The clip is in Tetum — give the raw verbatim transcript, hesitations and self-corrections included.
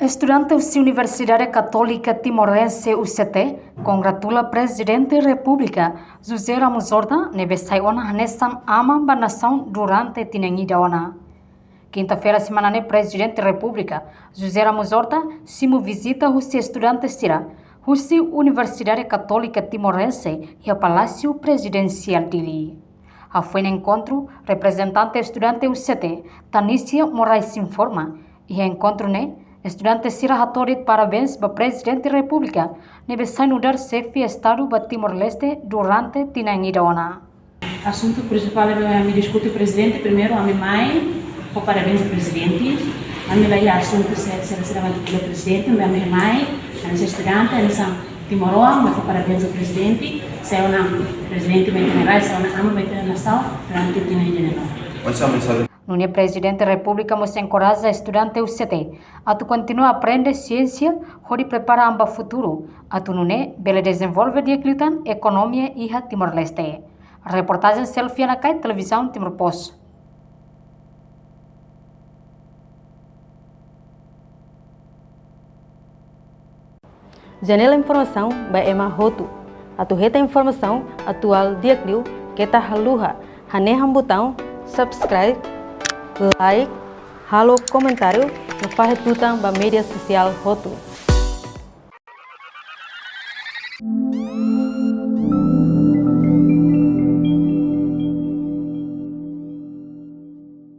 Estudante husi Universidade Katólika Timorense, U C T, kongratula Prezidente Repúblika José Ramos Horta ne'ebé sai ona hanesan aman ba nasaun durante tinan ida ona. Kinta-feira semana ne'e, Prezidente Repúblika José Ramos Horta simu vizita husi estudante sira husi Universidade Katólika Timorense iha Palásiu Prezidensiál Dili. Hafoin enkontru, reprezentante estudante U C T, Tanísia Moraes, informa, iha enkontru ne'e, estudante sira hato'o de'it parabéns ba Prezidente Repúblika ne'ebé sai nu'udar Xefe Estadu ba Timor-Leste durante tinan ida ona. Asuntu prinsipál ne'ebé ami diskute ho Prezidente, primeiru ami mai fó parabéns ba Prezidente. Ami la iha asuntu se, se, se levanta ho Prezidente, ami mai, ami sai estudante, ami sai timoroan, ami fó parabéns ba Prezidente, sai ona Prezidente mai tene rai, sai ona aman mai tene nasaun durante tinan ida ona. Nune'e Prezidente Repúblika mós enkoraja estudante U C T atu kontinua aprende siénsia hodi prepara an ba futuru, atu nune'e bele dezenvolve di'ak liután ekonomia iha Timor-Leste. Reportajen Selfie Nakai, Televizaun Timor Post. Janela informasaun ba ema hotu. Atu hetan informasaun atuál di'ak liu, keta haluha hanehan butaun subscribe, like, halo komentáriu no fahe tutan ba média sosiál hotu.